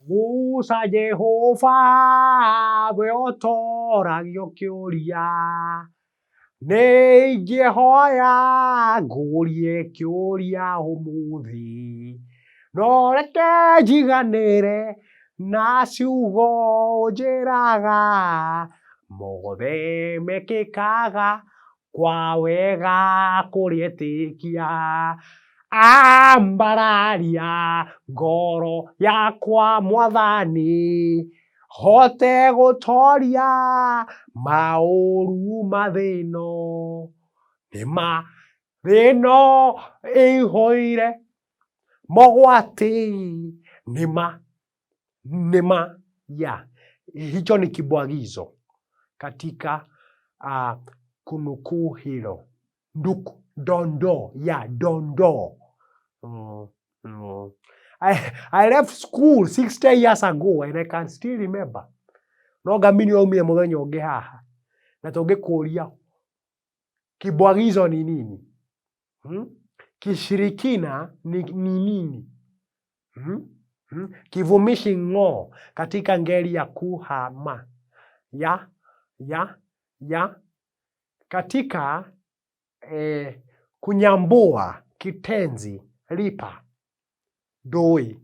Guca Jehova we ũtoragio kĩũria, nĩ ingĩhoya ngũrie kĩũria ũmũthĩ, no reke njiganĩre na ciugo ũnjĩraga, mothe mekĩkaga kwa wega kũrĩ etĩkia. Ambararia ngoro yakwa Mwathani, hote gũtoria maũru ma thĩ ĩno. Nĩma thĩ ĩno ĩihũire mogwati, nĩma nĩma ya hicho ni kibwagizo katika kunukuu hilo nduku dondoo ya dondoo. I left school 60 years ago and I can still remember. No ngamini waumire mũthenya ũngĩ haha na tũngĩkũria kibwagizo ni nini? Hmm? Kishirikina ni nini? Hmm? Hmm? Kivumishi ng'o katika ngeli ya kuhama ya ya ya katika kunyambua kitenzi lipa ndũĩ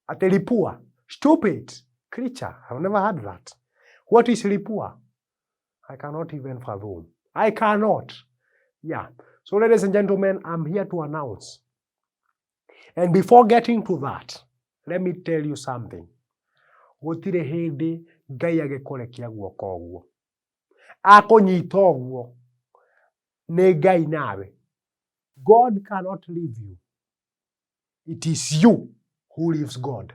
atĩ lipua stupid creature. I've never heard that. What is lipua? I cannot even fathom. I cannot. Yeah. So ladies and gentlemen, I'm here to announce. And before getting to that, let me tell you something. Gũtirĩ hĩndĩ Ngai agĩkũrekia guoko ũguo. Akũnyita ũguo nĩ Ngai nawe. God cannot leave you. It is you who leaves God.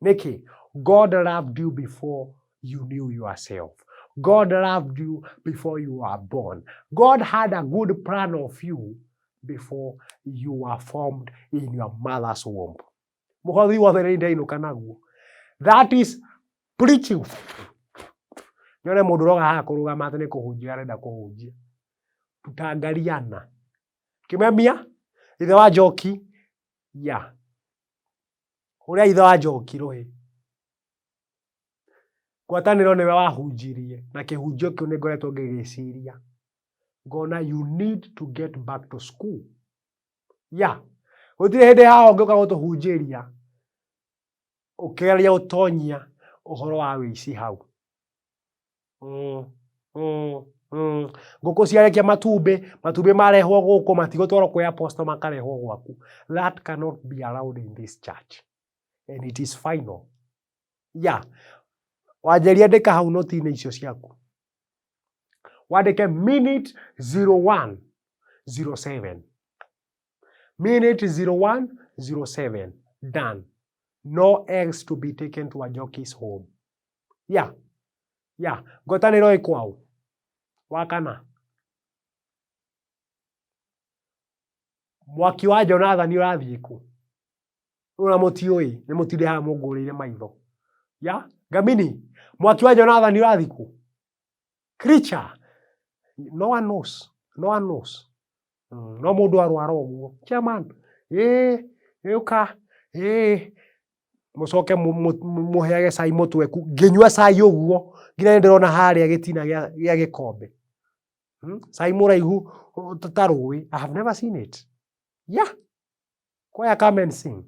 Nĩkĩ? God loved you before you knew yourself. God loved you before you were born. God had a good plan of you before you were formed in your mother's womb. Mũhothi wothe nĩ ndainũka naguo. That is preaching. Nyone mũndũ ũroka haha kũrũgama atĩ nĩ kũhunjia arenda kũhunjia. Tutaangaliana. Kĩmemia, ithe wa Njoki, ya. Ũrĩa ithe wa Njoki rũhĩ. Ngwatanĩro nĩwe wahunjirie na kĩhunjio kĩu nĩ ngoretwo ngĩgĩciria. Ngona you need to get back to school. Ya. Gũtirĩ hĩndĩ haha ũngĩũka gũtũhunjĩria ũkĩgeria gũtonyia ũhoro wa wĩici hau. Ngũkũ ciarekia matumbĩ, matumbĩ marehwo gũkũ matigũtwarwo kwĩ apostle makarehwo gwaku. That cannot be allowed in this church. And it is final. Yeah. Wanjĩria andĩka hau noti-inĩ icio ciaku. Wandĩke minute 0107. Minute 0107. Done. No eggs to be taken to a jockey's home. Yeah. Yeah. Ngwatanĩro ĩ kwao. Wa kana. Mwaki wa Jonathan ũrathiĩ kũ? Rĩu na mũtiũĩ, nĩ mũtinde haha mũngũrĩire maitho. Ya, Ngamini, mwaki wa Jonathan ũrathiĩ kũ? Creature. No one knows. No one knows. No mũndũ arwara ũguo. Chairman, ĩĩ, ũka, ĩĩ, mũcoke mũheage cai mũtweku. Ngĩnyua cai ũguo, nginya nĩ ndĩrona harĩa gĩtina gĩa gĩkombe. Cai mũraihu ta rũĩ. I have never seen it. Yeah. Choir, come and sing.